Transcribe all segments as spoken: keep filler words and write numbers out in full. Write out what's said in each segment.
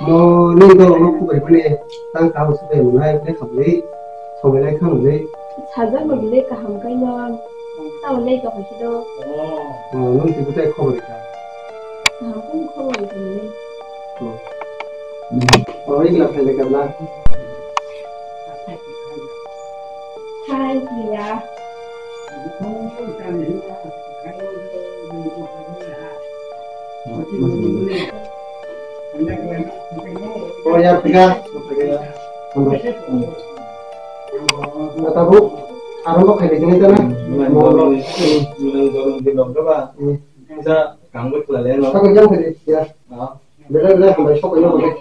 Mo nini dolo no kubai mani tang kaham subai mwnai, le khamli, sobai lai khamli. Sajak no bile kaham kai no, tamo le to hai do. Oh, nung ti butai khobor ka. Kaham kai khobor ka ni. Oh. Oh, igla phai le kabla. Hai, Priya. Oh, ya, Priya. Tabu, arombo khai dei jani tana. Mwnang jorong, mwnang jorong di lok doba. Hmm. Ja, kangbo khlale no. Sokoi jang khai dei, ya. Ah. Belai, belai, hambai, sokoi jang khai dei.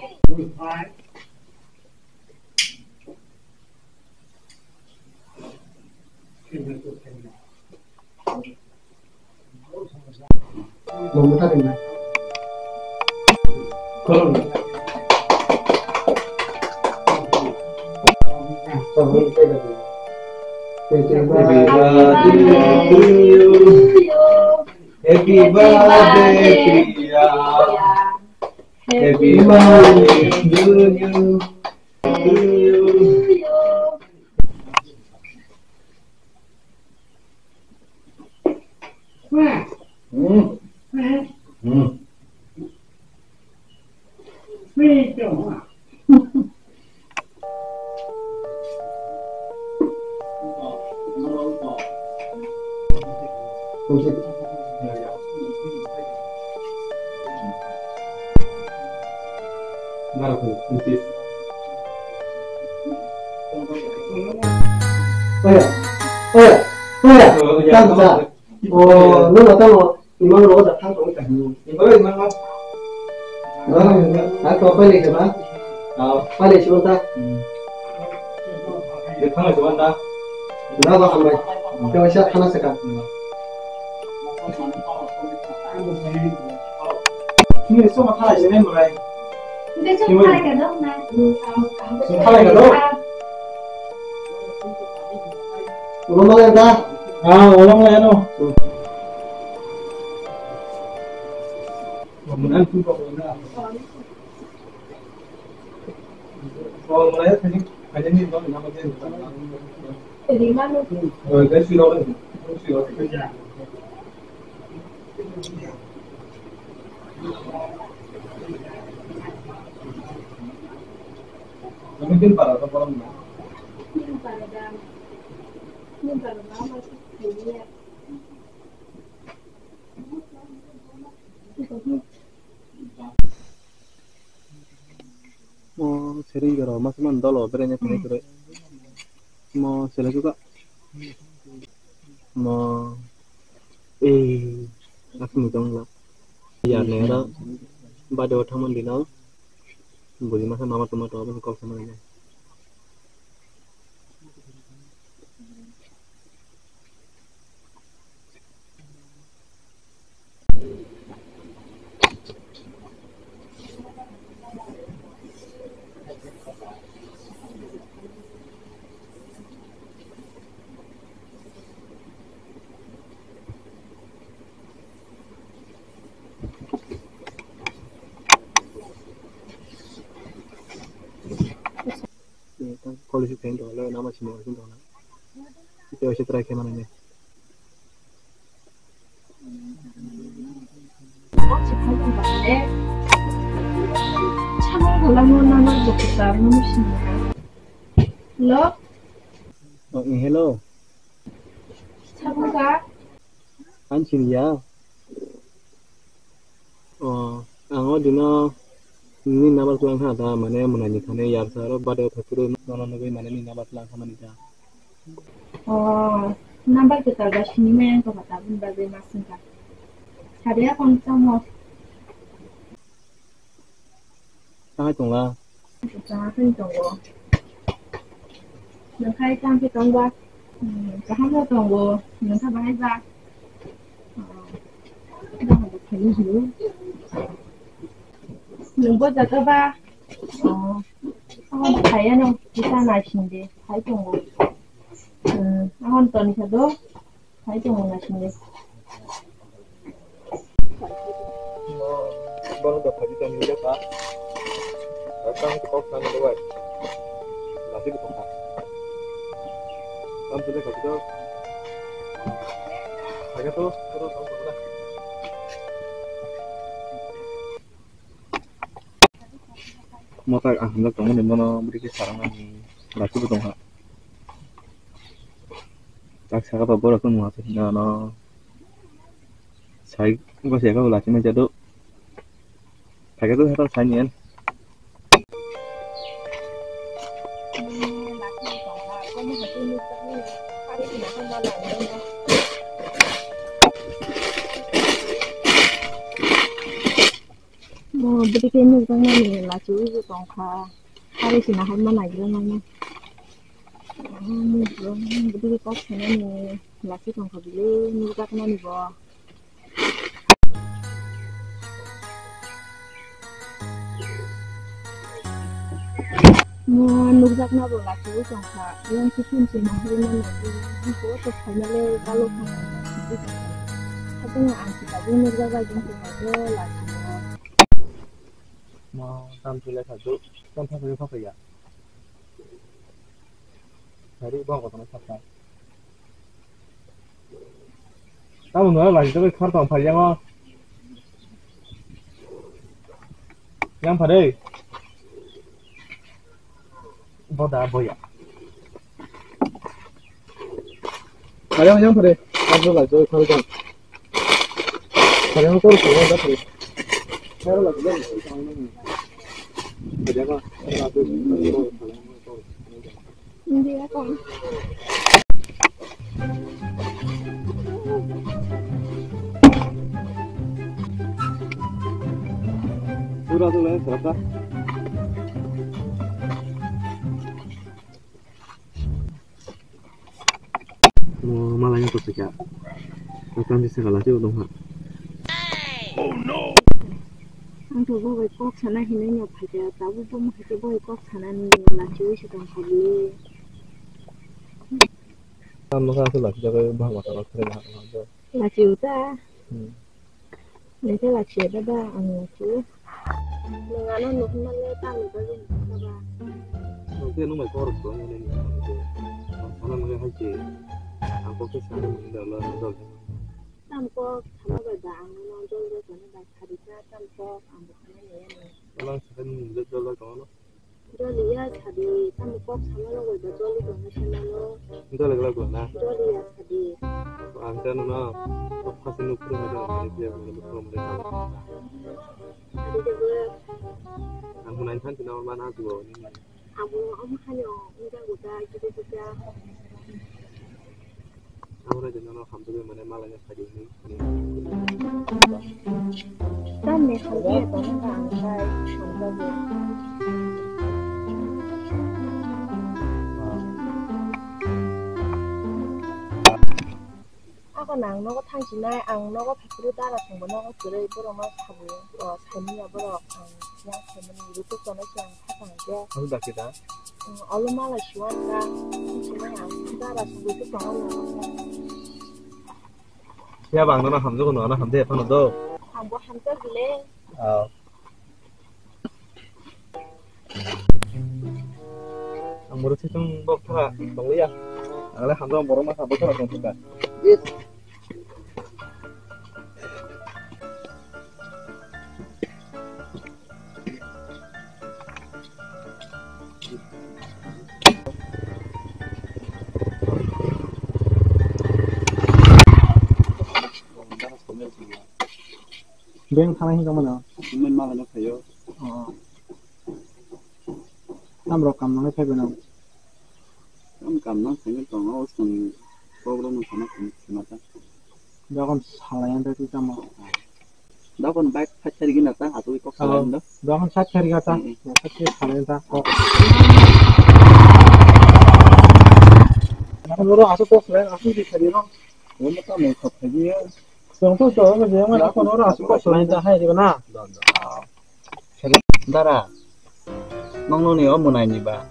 Happy birthday to you. Happy birthday, Priya. Happy birthday to you. Oya, oya, oya, tamo sa. Oh, no, no, tamo. Imang rogo da thang tong ka. Imang rogo imang rogo. Ah, to pale ke ba? Ah, pale chuan ta. Hmm. Ye thang chuan ta. Da ba hamai. Ke wasa khana saka. Hmm. Ni so ma thalai se ne murai. Ni so thalai ka dok na. So thalai ka dok. Ulo ma ta. Ah, ulo ma no. Mo sering jora mas man dolo berenya kene kere. Mo sele juga. Mo eh asmi dong la. Ya nera bade o thaman dino. Buli masa mama tuma to abang kau sama ini. College friend to le nama simo sin to na. Ito se try ke mana ne. Hello. Oh, eh, hello. Sabuga. An siriya. Oh, ang o dino nini number tlang kha da, mane mwnai ni thani yarsa aro bade o phaiphuru nono nugwi mane nini number tlang kha mani da. Oh, number kwtal da sini maya wngkha ba tabuk bagwi ma swngkha. Sariya kono tamo. Tamo tongla. Tamo tongo. Nokha tamo tongba. Hmm, kaham no tongo. Nokha bahai ba. Oh. Nungbo jaga ba. Oh. Kaham kaya no. Kita naising de. Hai tongo. Hmm, ahon toni sado. Hai tongo naising de. Bono da phai tong nini jaka. Tang kok tang do bai. Lati ko tong. Tam tu de ka to. Aga to, to to tong tong na. Motak ang hamjak tongmani bono bwrwi khe sarang nani lachibw tongkha. Tak saka ba borok wng ma se hino ano sai gose eka bo lachimai jadu. Thake tu hata sai ni an. Mo bwrwi khe nukjaknani lachiui bo tongkha. Hari sina hai ma naijaknani. Bwrwi kok sanani lachi tongkha bile nukjaknani bo. Mo nukjakna bo lachiui tongkha. Yang kiphilsi ma hai ma naijaknani bo to phainale balo kha. Hatung ang si tabuk nukjak bai jong tongkha bo lachiui. Mo tam chile kha du, tam thang thang thang ya. Hari bang ko tong thang thang. Tam no la jito khar tong phal yang o. Yang phare. Boda boya. Phare yang phare. Tam no la jito khar tong. Phare yang kor ko da phare. Phare la jito. Phare ma. India kon. Pura tu lai serata. Mo malai to sika. Akan di segala ti udong ha. Ang to bo bai kok sana hinui no phaikha, tabuk bo mo hai khe bo bai kok sana ni lachiui se tong kha bile. Tam no kha lachi jaga bang mata rok khere na ha. Lachiui ta. Hmm. Nokhe lachiui da da ang lachiui. Nwng ano nuhunmale tamo bagwi nukha ba? Nwng khe nwng bai kok rok tong nai ni. Ang sana nwng hai khe. Ang kok khe sana nwng da la da. Tam kok sama bai ba ang no jol jol tongna bai sari kha, tam kok ang bo khana nai ya ni. Nwng sakha ni nwng jol jol tong ano. Jol ya sadi, tam kok sama rok bai ba jol tong na sana no. Jol glak glak na. Jol ya sadi. Ang ta no na. Kok khasi nuk phuru ma jol ni je ma nuk phuru ma. Adi de bo. Ang hunai than ti na ma na tu ni. Abo omo haino wngjago da, juda juda. Ang raida nono hamjagwi mane malaino sadi hwnwi. Tamni hamjakya tongo da ang khai hamjago. Ako nang nogo thangsinai, ang nogo phaikhe dara songbo nogo kwrwi, borokno sabo, o, saimanya borok, ang yang saimani, rutuk tongnai se ang kha tong khe. Ang dakhe da? Ang olo malai siwan da, thangsinai ang dara songbo rutuk tongo. Phiya ba ang nono hamjago, nono hamjakya phano do. Ang bo hamjak le. Oh. Ang muruk situng bok thara tongliya. Ang le hamjak borok masa bok thara tongthokha. Beng thana hinwi tongmano. Hinwi malano phaio. Oh. Tamrok kam nangnai phaibai nang. Tam kam nang khaina tongo, o chwng kok rok nung sana khaina ta. Dokon salai ang tei tamo. Dokon bike side side gina ta, atwi kok salai ang do. Dokon side side gata. Mm, mm. Side side salai ang ta. Kok. Nakon oro aswk kok salai, aswk di sadi no. Omo tamo kok khaji ya. Chwng to chwng je ma nakon oro aswk kok salai ta hai diba na. Dara, noknoni o mwnaini ba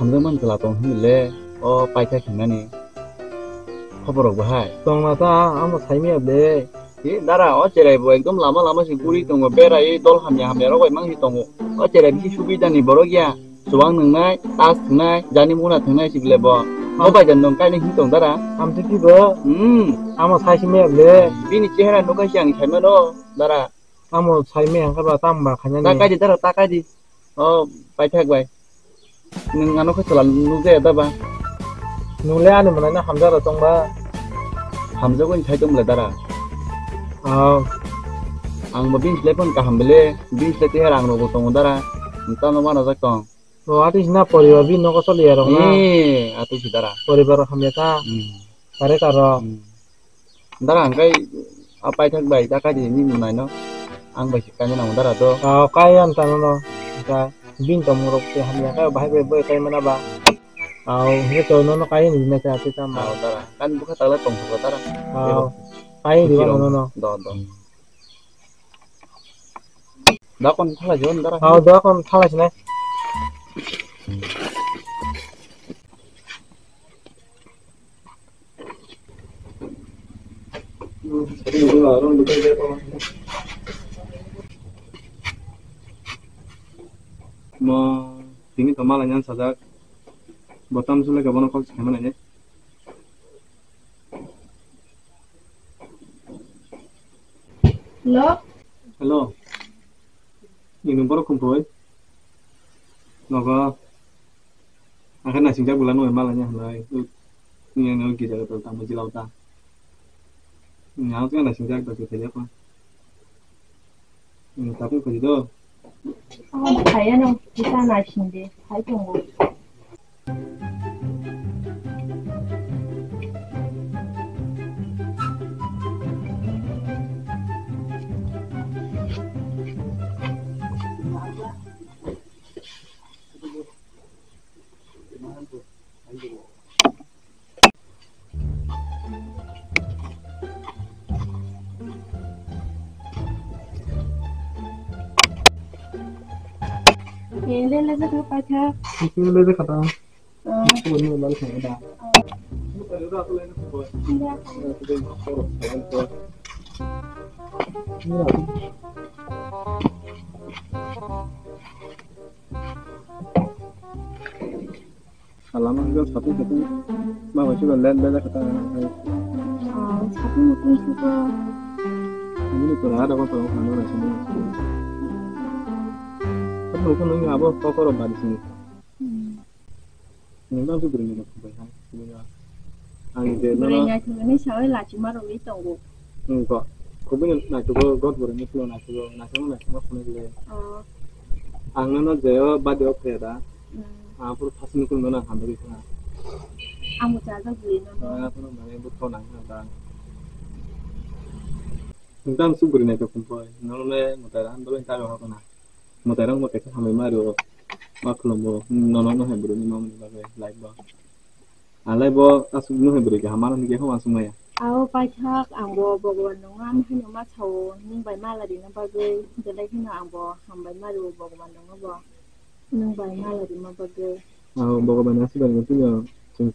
hamjakmani chwla tong hwnwi le o paithak hinmani khobor rok bahai. Tongna ta amo saimanya ble. Hi, dara, o cherai bo ekdom lama lama se guri tongo, berai dol hamya hamya rok bai mangsi tongo. O cherai bisi subida ni borok ya, chuwang nwngnai, tas thwngnai, jani muna thwngnai se bile bo. Bo bai jan nung kainwi hin tong dara. Hamtwi ki bo? Hmm. Amo sai si me bile. Bini chehra nukha se ang sai mano, dara. Amo sai me ang kha ba tam ba khaina ni. Ta kai di dara, ta kai di. O, paithak bai. Nwng ano khe chwla nukjaya da ba? Nwng le ani mwnai no hamjak rw tong ba? Hamjagwi thai tong bwle dara. Oh. Ang bo bini slai phone kaham bwle, bini slai tei rang rok bo tongo dara. Nwng tamo mana jak tong. O, atwi sina poribar bini nogo choli ya rok na? Ee, atwi si dara. Poribar rok hamya ta? Hmm. Kare karo. Hmm. Dara hwnkhe a paithak bai ta kaidi ni nwnai no. Ang bai se kainwi nango dara do. Ah, kai ang tano no. Hwnkhe bini tongmung rok se hamya khe bahai bai bai kai mana ba. Ah, hwnkhe to nono kai ni nai ta twi tamo. Ah, dara. Kan bukha tala tong thok dara. Ah, kai di bano nono. Do do. Dakon thala jon dara. Ah, dakon thala sinai. Mo tini to mala nyan sajak. Botam sule ka bono kok se mane. Hello? Hello. Ini borok kumpui. Nogo. Angkhe naising jak bwla nungwi mala nya hwnwi. Nini ano gija tamo jila ta. Ang tei naising jak da khe khaijak ma. Tapung khaji do. Ang khaiyano, kita naising de, khai tongo. Lele je kha paitha. Lele je kha ta. Ah. Ko ni mal kha da. Salama hwnkhe satung satung ma bai suka let let kha ta. Ah, satung satung suka. Ini pura ada kau tolong kamu nasi ini. Kan lu kan lu abo kokoro bari sini. Hmm. Ini bang tu beri ni bai ha. Ini ya. Ang je beri na. Beri ni tu ni sawi lachi maro ni tongo. Hmm, kok. Kubui na tu go god beri ni pulo na tu go na tu na tu ma phone le. Oh. Ang no je o badi o pheda. Hmm. Ang puro phas nukung no nang hambai kha. Ang bo chajak bui no. Ah, puro mane butho nang kha ta. Nang su bwrwi naithok kumpui, nono le mwtai rang dolo hinta rok na. Mwtai rang bo kaisa hambai ma rwo. Ma khulumbo, nono no hai bwrwi ni mamani bagwi life bo. Ang life bo aswk no hai bwrwi kaham mano hwnkhe ho uansuk maya. Ao paithak, ang bo Bhagwan nongo ano haino ma sao, nwng bai mala rina bagwi, belai kheno ang bo hambai ma rwo Bhagwan nongo bo. Nwng bai mala rima bagwi. Ang Bhagwan ni aswk bai tini chwng,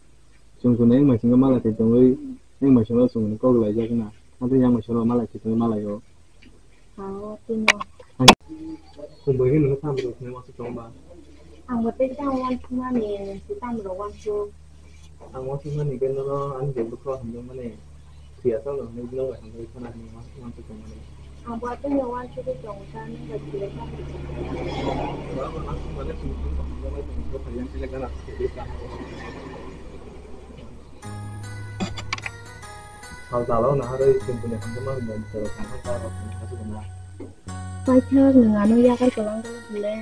chwng chwng eng maisingo mala khe tongwi, eng maisingo chwng kok laijak na. Abo yang maisingo mala khe tongwi malai o. Ang tini. Ang chwng bai nang tam rok ni wansuk tong ba. Ang bo tei tamo wansuk mani, si tam rok wansuk. Ang wansuk mani khe nono ani je bwkha hamjak mani. Thwiya chwng rok hinwi bwlwng bai hamjagwi khana hinwi ma, ma twi tongmani. Ang bo atwino uansugwi tongo ta, nwng bai thwiya chwng rok. Ba, ba, ang mane twi twi tong hamjaknai tong bo thaiyan khe gana thwi twi tong. Sal salo naharwi tongmani hamjakma rok tong thang ta rok tong thang ta. Paithak nwng ano yakar kwlang kwlang hwnle.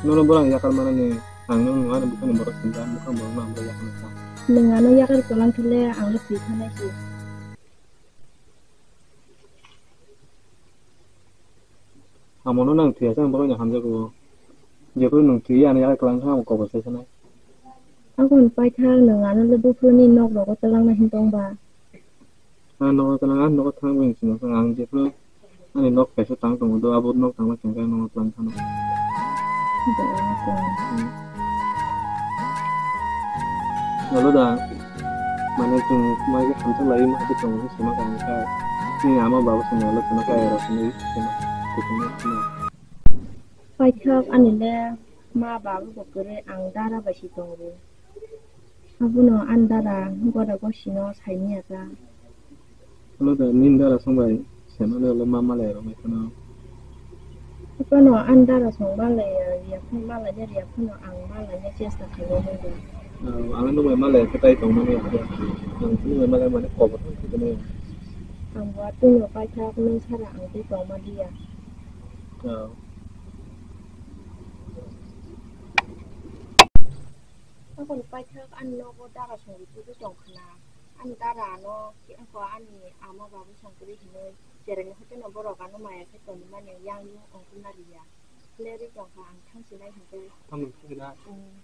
Nono borok ang yakar manani, ang nono nung ani bukhukni borok sinta, bukhuk borokno ang bo yakar nang kha. Nwng ano yakar kwlang khe le ang no twi thanai se. Amo no nang thwi asa borokni hamjago. Jephuru nwng thwi ano yakar kwlang kha, amo kobor sai sanai. Aboni paithak nwng ano le buphuruni nok rogo twlangna hin tong ba? Ang nogo twlang, ang nogo thang bai sino, ang jephuru ani nok kaisa tang tongo do, abo nok tangma chwng khe nogo twlang thano. Olo da, mane chwng mai khe hamsa lai ma khe tongo, sima kang kha. Ni ama babu sini alo sini kaya ro sini sini kusini sini. Paithak ani le ma babu bo kwrwi ang dara bai si tongo. Abono ani dara goda gosino saimanya ta. Alo da nini dara song bai sema le alo ma malai ro mai kheno. Abono ani dara song malai ya, ya phano malai ya, ya phano ang malai ya chesta khaio mungwi. Ang no bai malai khe tai tong mani ang. Ang no bai malai mani kobo thang khe mani. Ang bo atwino paithak nung sara ang tei tong maliya. Aboni paithak ani nogo dara songwi tubui tong khna. Ani dara ano khe wngkha ani ama babu songkwrwi hinwi cheraini hoiteno borok ano maya khe tongmani yang yung ongkhorna riya. Lerwi tongkha ang thangsinai hinkhe. Tamo thangsinai? Mm.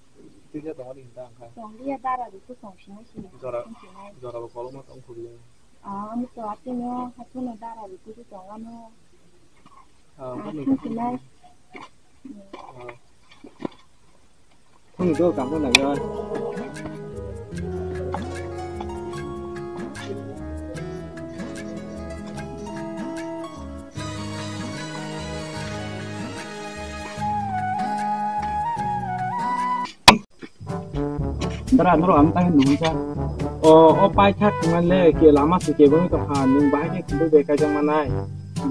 Twi khe tongo hinta wngkha. Tonglia dara rikhu tongsinai si. Jora, thangsinai. Jorabo kolokma tong khurli. Ah, amo to atwino hathano dara rikhu tongano. Ah, ah, thangsinai. Ah. Thani do kamo nai ya. Dara norok ang tangwi nuhunsa. O, o paithak thangna le ke lama se kebengwi tongkha, nwng bahai khe khumui bai kaijak manai.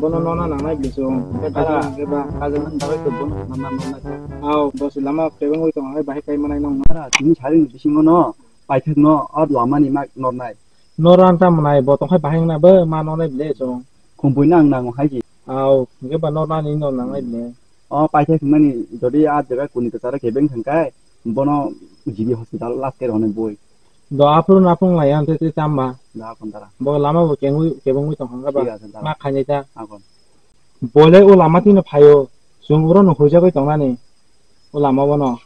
Bono nona nangnai bwswng. Dara, kaijak nang khe ba? Kaijak nang bagwi to bono nona nona kha. Au, bo se lama kebengwi tongkha, bahai kai manai nong. Dara, tini sari ni bisingo no paithak no o lama ni mak nornai. Nor ang ta manai bo tongkhai bahai wngna bo ma nonai bile chwng. Khumpuino ang nango hai di. Au, hwnkhe ba nor nani nor nangnai bile. O paithak hwnmani jodi a jaga kuni kwcharo kebeng thangkhai, bono G B hospital last care hwnwi bui. Do aphuru naphung lai ang tei tei tamba. Da kon dara. Bo lama bo kengwi kebengwi tongkha ba. Thik ase, dara. Ma khainai ta. Akon. Bo le o lama tino phaio, chwng oro no huijagwi tongnani. O lama bono.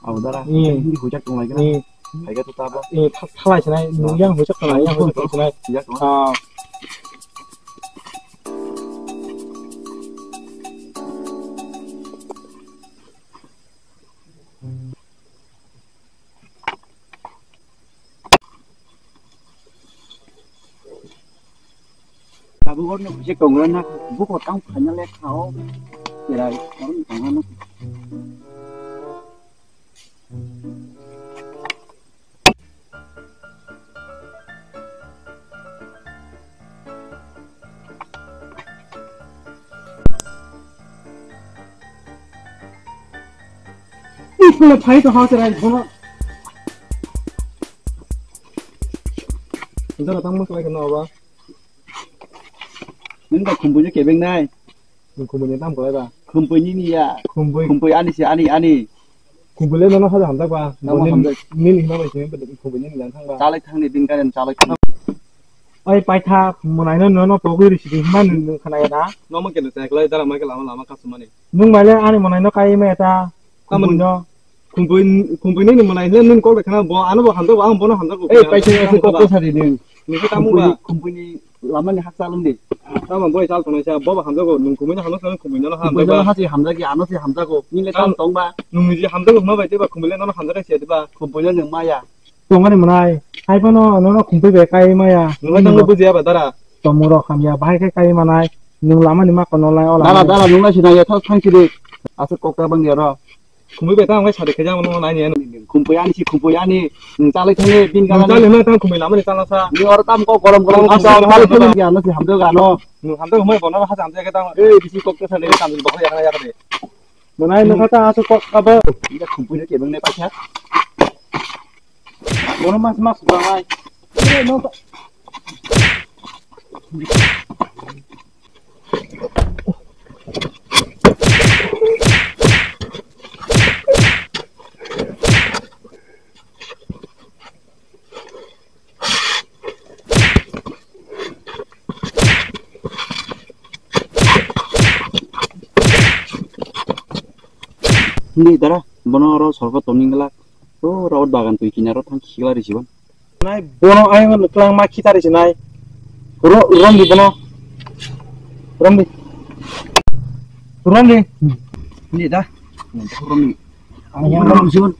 Abo dara. Ni. Hindi hujak tong lai kena. Ni. Hai ka tu tabo. Ni tha-, thalai sinai, nung yang hujak tong lai, yang hujak tong sinai. Hujak tong. Ah. Tabuk orni khusi tongrana, buko tang phaina le khao, kirai, orni tongana. Ih, pula phai to hau cherai bono. Dara tang mos lai kana ba? Nini da khumbui je kebeng nai. Nung khumbui ni tam kwlai ba? Khumbui nini ya. Khumbui. Khumbui ani se ani ani. Khumbui le nono haja hamjak ba? Tamo hamjak. Nini hima bai se khumbui nini lang thang ba? Chalai thang ni din karen chalai thang. Oi paitha, mwnai no nono pogwi risi di hima nung khna ya da? Nomo keno chai kwlai dara ma khe lama lama kasumani. Nung bai le ani mwnai no kai ma ya ta? Tamo khumbui no. Khumpui, khumpui nini mwnai le nini kok de khana bo ano bo hamjago, ang bono hamjago. Ei, paisa ese kok ko sari nini. Nini tamo ba? Khumpui ni lama ni hak chalung di. Tamo boi chal tongnai sa, bo ba hamjago, nung khumpui no hamjago, khumpui no hamjago. Khumpui no hasi hamjagi, ano si hamjago. Nini le tam tong ba. Nung niji hamjago hwnba bai tei ba khumpui le nono hamjago se ba. Khumpui no nung maya. Tongani mwnai. Hai bono nono khumpui bai kai maya. Nung tamo bujiya ba dara. Tomo rok hamya, bahai khe kai manai. Nung lama ni ma kono lai ola. Dara, dara, nung lai sinai ya, thas thang sidi. Aswk kok ta bang ya ro. Khumui bai tang bai sadi khaijak mano nai ni ano. Khumpui ani si khumpui ani. Nung chalai thani bin gana. Chalai ma tang khumui lamani chalasa. Ni oro tam kok gorom gorom. Tamo khasa khumui chalai thani ya no si hamdo gano. Nung hamdo humai bono hasa hamdo ke tang. Ei bisi kok ta sadi tam bo ya ya de. Manai no kata asu kok abo. Ida khumpui no kebeng nai paisa. Bono mas mas bangai. Ei no. Hindi dara, bono oro sorgo tongni glak. O robot bagan twi kinaro thang khikla risibo. Nai bono ayang no klang ma khitari sinai. Ro-, romdi bono. Romdi. Romdi. Ni da. Romdi. Ayang rom sibon.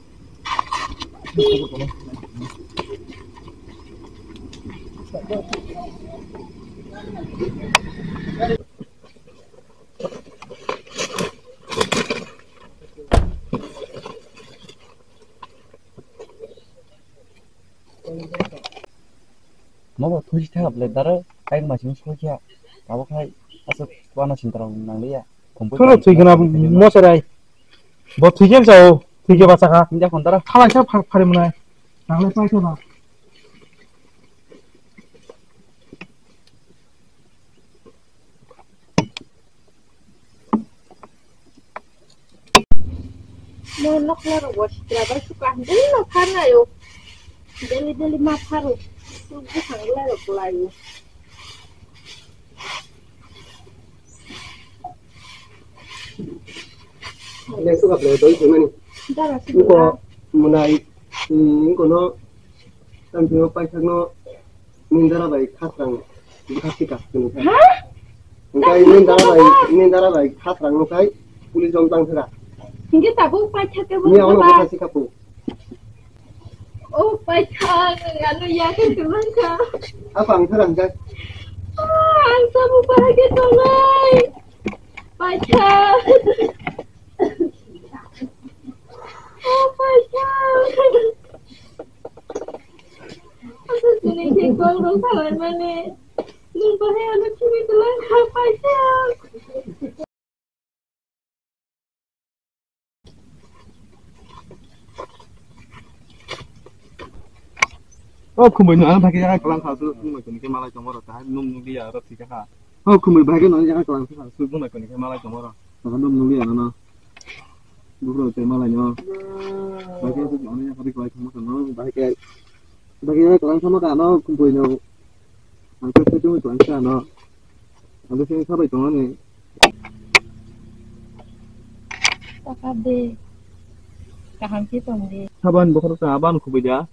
Nobo thusi thangap le daro kain machine soi kha. Abo khai aswk wana sintra nangliya. Thono thwi khna moserai. Bo thwi khe sao, thwi khe bachakha. Hinja kontara. Thalai sa phar phari mwnai. Nangle pai khe ba. Mo nokla rok bo sitra bai suka hindui no pharnai o. Daily daily ma pharo. Suk bwsang lai rok lai o. Dara suk Ingko mwnai, ingko no, tang tio paisakno. Nini dara bai khasrang bwkha sika sini kha. Ha? Engkai nini dara bai, nini dara bai khasrang no khai police rok tang thera. Hingke tabuk paithak ke. Ni abo no bwkha sika po. O paithak, ano ya ke tulang kha. Apa ang thera hingkai? Ah, ang tabuk bahai ke tongnai. Paithak. Oh my God. Asal sini ke kau rong salah mana? Nung bahaya anak sini telah apa ya? Oh, kumbai no, ang thaki jaga kelang kha, su, nung bai kuni ke malai tongma rok, tahai nung nung dia, rok thika kha. Oh, kumbai bai ke no, jaga kelang kha, su, nung bai kuni ke malai tongma rok. Nung nung dia, no. Buphuru tei malai no. Bahai khe buphuru ani yakarwi kwlai thangma kha no, bahai khe, bahai khe kwlai thangma kha no, kumpui no. Ang khe khe tongwi kwlai kha no. Ang khe sabai tongmani. Taka de. Kaham khe tong de. Saban bokhorok ta aban khubui da.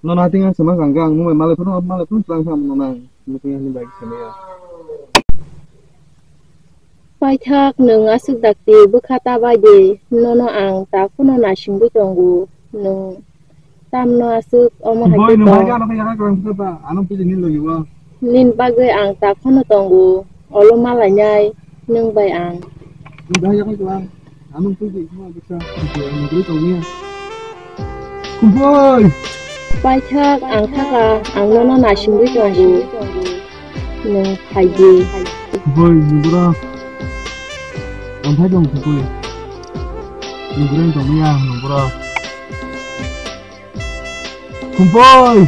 Nono hating ang sama kangkha, ang nungbai malai phano, malai phano twlang kha nono ang. Nukung ani bai khe ya. Paithak, nwng aswk dakti bwkha ta bai di, nono ang ta phano naisingwi tongo. Nwng tamno aswk omo hai khe tong? Boy, nwng bai khe ano khe yakarwi kwlai kha ta, ano piji ni logi bo. Nini bagwi ang ta phano tongo, olo malainai nwng bai ang. Nwng bai yakarwi kwlai. Ano twi di, ma bwsa, twi di, ano twi tongya. Kumpui! Paithak, ang thaka, ang nono naisingwi tongo. Nwng phai di. Kumpui, nubura. Ang phai tong, kumpui. Nubura tongya, nubura. Kumpui!